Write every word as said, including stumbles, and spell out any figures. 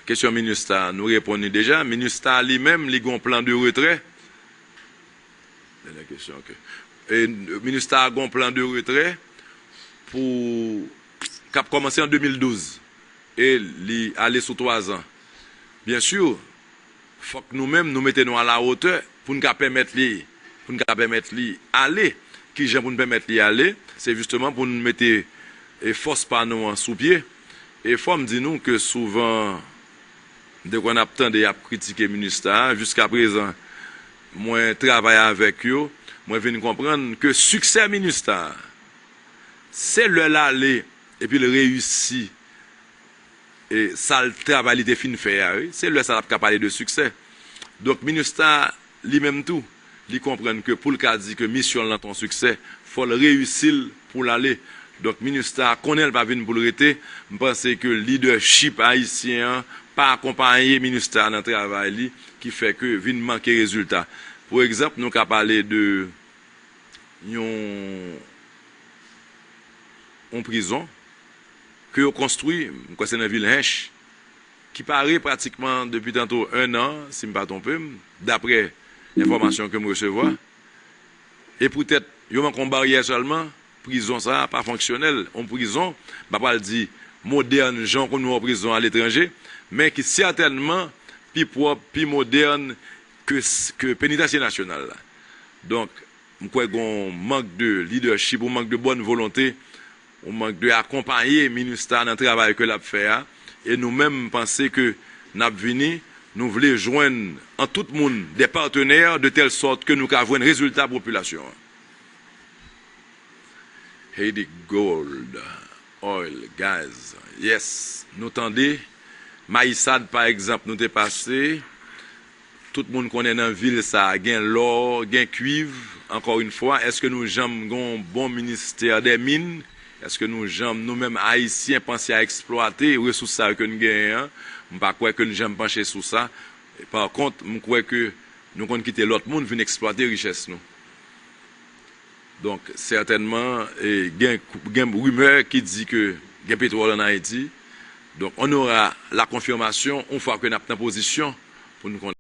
Kesyon Minustah, nou reponn li deja. Minustah li menm, li gen yon plan de retrè. Dènyè kesyon, ok. E Minustah gen yon plan de retrè pou k ap kòmanse an de mil douz e li ale sou twa zan. Byen si, fòk nou menm nou mete nou alawotè pou n ka pèmèt li, pou n ka pèmèt li ale. Kijan pou n pèmèt li ale? Se jisteman pou n mete e fòs pa nou an sou pye. E fò m di nou ke souvan, de kwè n ap tande y ap kritike Minustah, jiskaprezan, mwen travay avèk yo, mwen vin konprann ke siksè Minustah, se lè l ale epi l reyisi e sa l travay li te fin fè a, wi. Se lè sa l ap ka pale de siksè. Donk, Minustah, li menm tou, li konprann ke pou l ka di ke misyon l lan t yon siksè, fò l reyisi l pou l ale. Donk, Minustah konnen l pa vin pou l rete. M panse ke lidèchip ayisyen an pa akonpaye Minustah nan travay li, ki fè ke vin manke rezilta. Pou egzanp, nou ka pale de yon, yon prizon ke yo konstwi, m kwè se nan vil Hench, ki pare pratikman depi tanto en an, si m pa twonpe m, daprè enfòmasyon ke m resevwa. E poutèt yo manke yon baryè sèlman, prizon sa a pa fonksyonèl. Yon prizon, m pa pral di modèn, jan w konn wè yon prizon aletranje, men ki sètènman pi pwòp, pi modèn ke, ke penitansye nasyonal la. Donk, m kwè gen yon mank de lidèchip, yon mank de bòn volonte, yon mank de akonpaye Minustah nan travay ke l ap fè a. E nou menm, m panse ke n ap vini, nou vle jwenn an tout moun de patenè, de tèl sòt ke nou ka jwenn rezilta popilasyon an. Haiti Gold, Oil, Gaz. Yes, nou tande, Mayisad, pa egzanp, nou te pase, tout moun konnen nan vil sa a, gen lò, gen kuiv. Ankò yon fwa, èske nou janm gen yon bon ministè dè min? Èske nou janm, nou menm Ayisyen, panse a eksplwate resous sa yo ke n genyen an? M pa kwè ke n janm panche sou sa. Pa kont, m kwè ke nou konn kite lòt moun vin eksplwate richès nou. Donk, sètènman, e, gen, gen rimè ki di ke gen petwòl ann Ayiti. Donk, on aura la confirmation yon fwa ke n ap nan pozisyon pou n konnen.